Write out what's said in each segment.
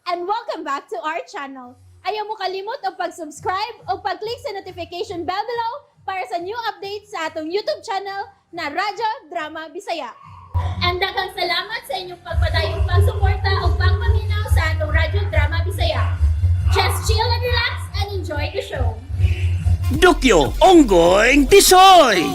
And welcome back to our channel. Ayaw mo kalimot og pag-subscribe o pag-click sa notification bell below para sa new updates sa atong YouTube channel na Radyo Drama Bisaya. And daghang salamat sa inyong pagpadayong pagsuporta o pagpaminaw sa atong Radyo Drama Bisaya. Just chill and relax and enjoy the show. Dukyo, Onggoing Tisoy!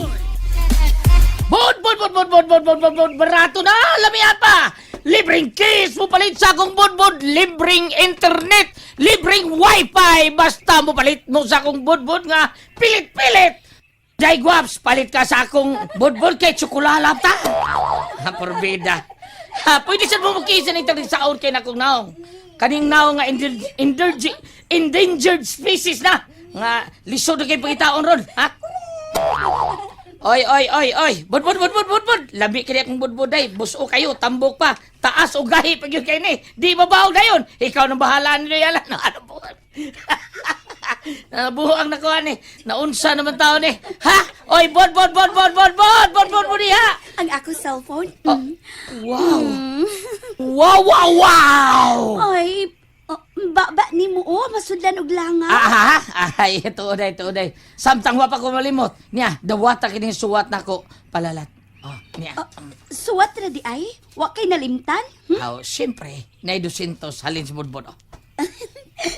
Bud, bud, bud, bud, bud, bud, bud, bud, bud, barato na, lamian pa! Libreng kiss mo palit sa akong budbud, libreng internet, libreng wifi, basta mo palit mo sa akong budbud nga pilit-pilit! Day guwaps, palit ka sa akong budbud kay tsokolalap ta! Ha, porbida. Ha, pwede sa mo mukisa ng internet sa kay nakong naong. Kaning naong nga endangered species na. Nga lisod na kay pangitaon ron, ha? Oy, oy, oy, oy. Budbud, budbud, budbud. Labi kini akong budbud ay. Buso kayo, tambok pa. Taas o gahi pag yun kay ni. Di mabaog na yun. Ikaw nang bahala nila yalan. Ano po? Nabuho ang nakuha ni. Naunsa naman tao ni. Ha? Oy, bod, bod, bod, bod, bod, bod, bod, bod, bod, ha? Ang ako cellphone? Oh, wow. Wow, wow, wow! Ay, oh, ba ni mo oh, masudlan og langa. Ah, ah, ay, ito uday, ito uday. Samtang wa pa ko malimot. Niya, dawata kini suwat nako palalat. Oh, niya. Oh, suwat ra di ay? Wa kay nalimtan? Hmm? Aw, siyempre, nay 200 halin sa budbud. Oh.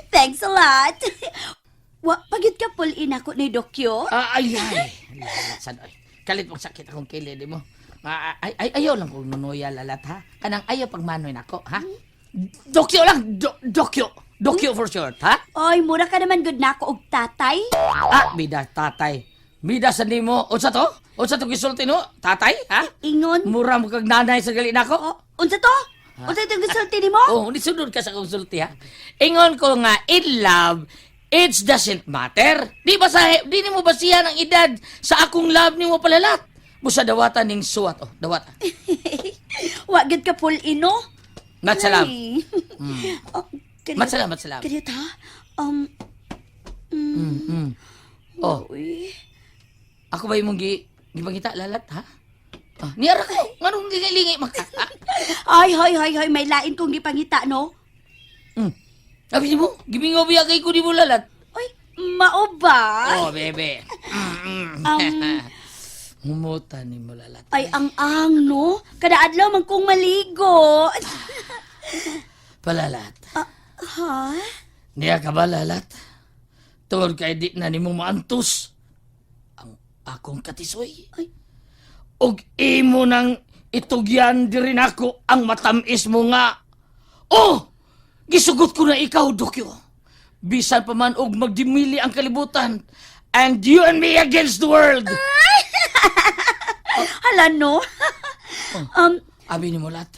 Thanks a lot. Wa pagid ka pull in ako ni Dokyo. Ah, ay, ay. Lalat sad, ay. Kalit mong sakit akong kilid mo. Ah, ay, ay, ayaw lang kong nunuya lalat, ha? Kanang ayaw pagmanoy nako, ha? Dokyo lang! Dokyo! Dokyo for short, ha? Oy, mura ka naman gud nako og tatay. Ah, bida tatay. Bida sa nimo. Unsa to? Unsa to gisulti no? Tatay, ha? Ingon. Mura mo kag nanay sa gali nako. Oh, unsa to? Unsa to gisulti nimo? Oh, ni sunod ka sa konsulti ha. Ingon ko nga in love, age doesn't matter. Di ba sa di nimo basihan ang edad sa akong love nimo palalat. Busa dawata ning suwat oh, dawata. Wa gud ka pull in no? Matsalam. Ay. Oh, Matsalam, matsalam. Kaniyot ha? Oh, Uy. ako ba imong gipangita lalat ha? Ah, niara ko. Nganong lingi-lingi man ka? Ha? Ay, hoy, hoy, hoy, may lain kong gipangita, no? Abi mo, gimingaw biya kay ko di mo lalat. Uy, mao ba? Oh, bebe. Humutan ni mo lalat. Ay, ang no? Kada adlaw man kong maligo. Palalat. Ah, ha? Niya ka ba, lalat? Tungod kay di na nimo maantos ang akong katisoy. Ay. Og imo nang itugyan diri nako ang matamis mo nga. Oh! Gisugot ko na ikaw, Dokyo. Bisan pa man og magdimili ang kalibutan. And you and me against the world. Hala, no? Abi ni mo lahat,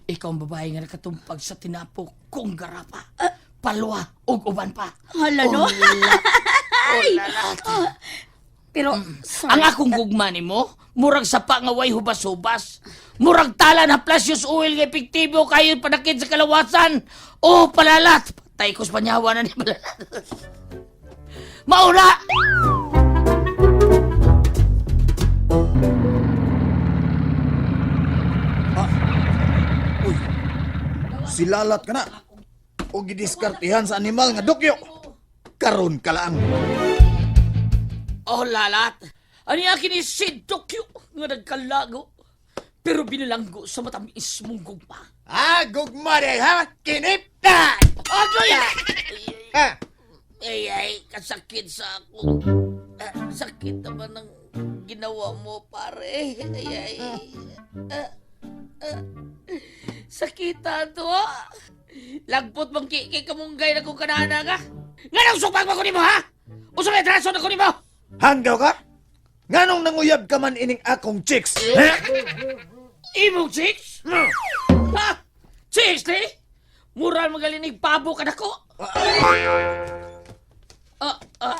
ikaw ang babae nga nakatumpag sa tinapok kong garapa. Palwa ug uban pa. Hala, no? Oh, oh, lalat. Pero, sorry. Ang akong gugma nimo, murag sapa nga way hubas-hubas. Murag tala na precious oil nga epektibo kayo panakit sa kalawasan. Oh, palalat. Patay ko sa panyawa na ni palalat. Mauna! Uy, silalat ka na. O gidiskartihan sa animal nga dukyo. Karon ka lang. Oh, lalat. Ano yung akin si Tokyo nga nagkalago. Pero binilanggo sa matamis mong gugma. Ah, gugma day ha? Kinip na! Agoy! Ha? Ay, ay, kasakit sa ako. Ah, sakit naman ang ginawa mo, pare. Ay, ay. Ah, ah. Sakita to. Ah. Lagpot mong kiki kamunggay na kung kanana ka. Nga nang supag mo ko nimo, ha? Usa may traso na ko nimo. Hanggaw ka? Nganong nanguyab ka man ining akong chicks? Ha? Imong chicks? Ha? Chicks, ni? Mura magalinig pabo ka nako. Ah, ah.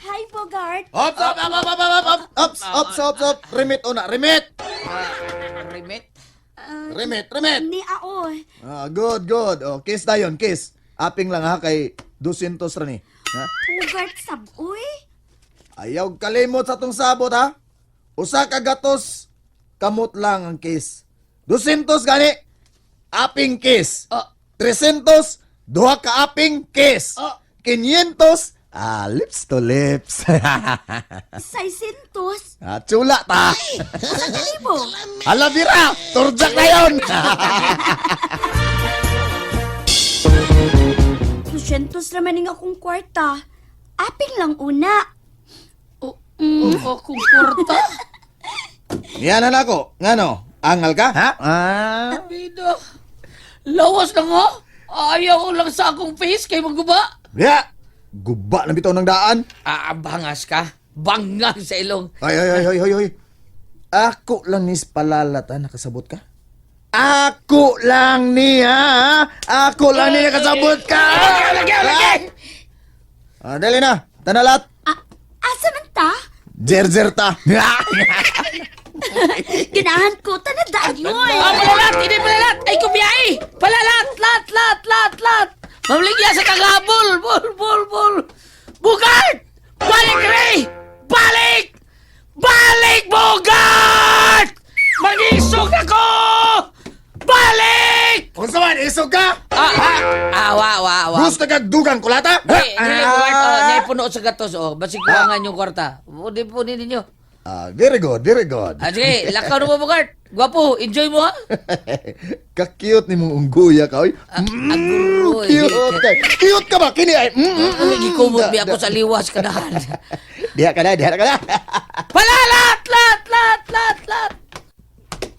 Hi, Bogart. Ops, ops, ops, ops, ops, ops, ops, ops, ops, ops, remit una, remit! Ah, remit. Remit, remit! Ni ao. Ah, good, good. Oh, kiss dayon, kiss. Aping lang ha kay 200 ra ni. Ha? Bogart sab, uy. Ayaw kalimot sa tong sabot ha. Usa ka gatos kamot lang ang kiss. 200 gani. Aping kiss. Ah. 300 Duha ka aping kiss. Oh. 500 ah, lips to lips. 600. Ah, chula ta. Usa ka libo. Hala bira, turjak na yon. 200 naman ning akong kwarta. Aping lang una. Oh, oh, akong kwarta. Yan na nako. Ngano? Angal ka? Ha? Ah. Bida. Lawas na nga. Ayaw ko lang sa akong face kay maguba. Ya. Guba na bitaw ng daan. Ah, bangas ka. Bangang sa ilong. Ay, ay, ay, ay, ay, ay. Ako lang ni palalat, ha? Nakasabot ka? Ako lang niya! Ako lang ni nakasabot ka! Lagi, lagi! Ah, dali na. Tanalat. Ah, asa man ta? Jerjer ta. Ganahan ko tanadaan yun. Ah, palalat! Hindi palalat! Ay, kubiyahe! Palalat! Lat, lat, lat, lat! Mamligya sa kagabol! Bol, bol, bol! Bugart! Balik, Ray! Balik! Balik, Bugart! Mag-isog ako! Balik! Unsa man, isog ka? Ah, ah, ah, wa, wa, wa. Gusto kag dugang kulata? Di, dili, Bugart. Oh, na'y puno sa gatos. Oh, basig kuwangan yung kwarta. Pudi, puni ninyo. Ah, very good, very good. Ah, sige, lakaw na mo, Bugart. Gwapo, enjoy mo, ha? Ka-cute ni mong ungguya ka, oy. Ah, aguroy. Cute ka. Cute ka ba? Kini ay. Ay, gikumot bi ako sa liwas kanahan. Diha ka na, diha ka na. Palalat! Lat! Lat! Lat! Lat!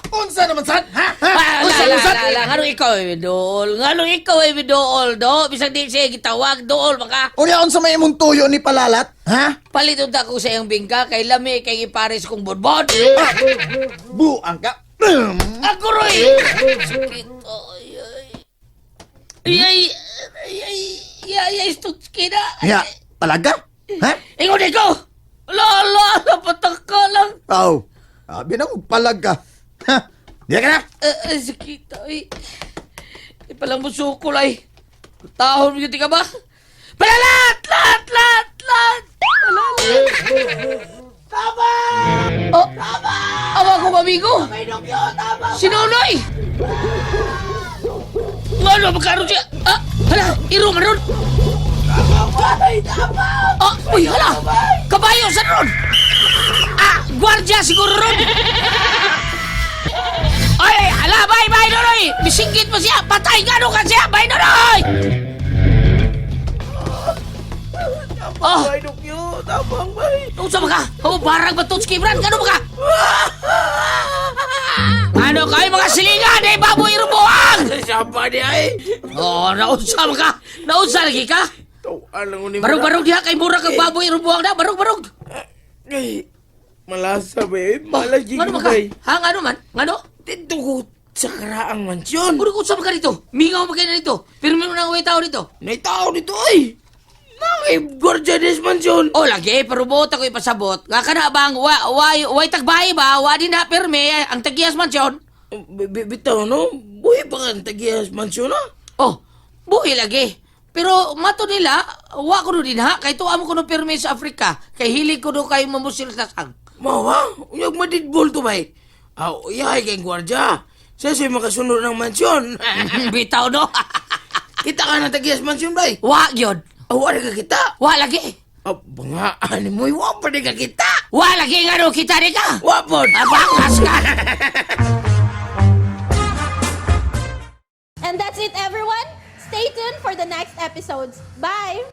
Unsa naman sad? Ha? Ha? Ah, Unsa la, la, unsa? la, la. Nganong ikaw ay dool? Nganong ikaw ay dool, do? Bisag di siya gitawag, dool maka. Unya unsa may imong tuyo ni palalat? Ha? Palit unta ko sa iyang bingka kay lami kay ipares kong bodbod. Buang ka. Ako roy! Sakit. Ay, ay. Ay, ay, ay, ay, ay, ay, stutski na. Ya, talaga? Ha? Ingon ikaw! La, la, napatak ka lang. Aw. Abi na kung palag ka. Ha? Diha ka na. Eh, sakit, ay. Di palang musukol, ay. Tahon mo yun, di ka ba? Palalat! Lat! Lat! Lat! Palalat! Tama! Oh, tama! Awa ko, amigo! Si Nonoy! Ano, magkaroon siya? Ah, hala! Iro man ron! Ah, uy, hala! Kabayo, saan ron? Ah, gwardya siguro ron! Ay, ala, bye, bye, Nonoy! Bisinggit mo siya! Patay nga ka siya! Bye, Nonoy! Oh! Bay, Dokyo, tabang, bay. Unsa ba ka? Oh, barang ba Tutski Brand? Ano ba ka? Ano kayo mga silingan? Eh, baboy rubuang! Siapa dia, ay? Oh, naunsa ba ka? Naunsa lagi ka? Tawaan lang ko ni Barog-barog diha kay mura kag baboy rubuang na. Barog-barog. Ay, malasa, bay. Malas, Ano ba ka? bay. Ha, ngano man? Ngano? Dito ko sa karaang mansyon. Puro ko sa ka dito. Mingaw ba kayo na dito? Pero may mga way tao dito. May tao dito, ay. Nakay guardia des mansyon. Oh, lagi, pero buot ako ipasabot. Nga ka na bang, wa, wa, way tagbay ba? Wa din na pirmi, ang tagiyas man siyon. Bitaw, no? Buhi pa ka ang tagiyas mansyon, ha? Oh, buhi lagi. Pero mato nila, wa ko din ha. Kay tuwa mo ko no pirmi sa Afrika. Kay hilig ko do kayo mamusil sa sang. Mau, ha? Uyag madidbol to, bay. Ah, uyahay kay guardia. Siya siya makasunod ng mansyon. Bitaw no. Kita ka ng tagiyas mansyon, bay. Wa gyud. Ah, wala ka kita. Wa lagi. Ah, bangaan mo, wa pa di ka kita. Wa lagi nga no kita di ka. Wa pod. Abangas ka. And that's it, everyone. Stay tuned for the next episodes. Bye!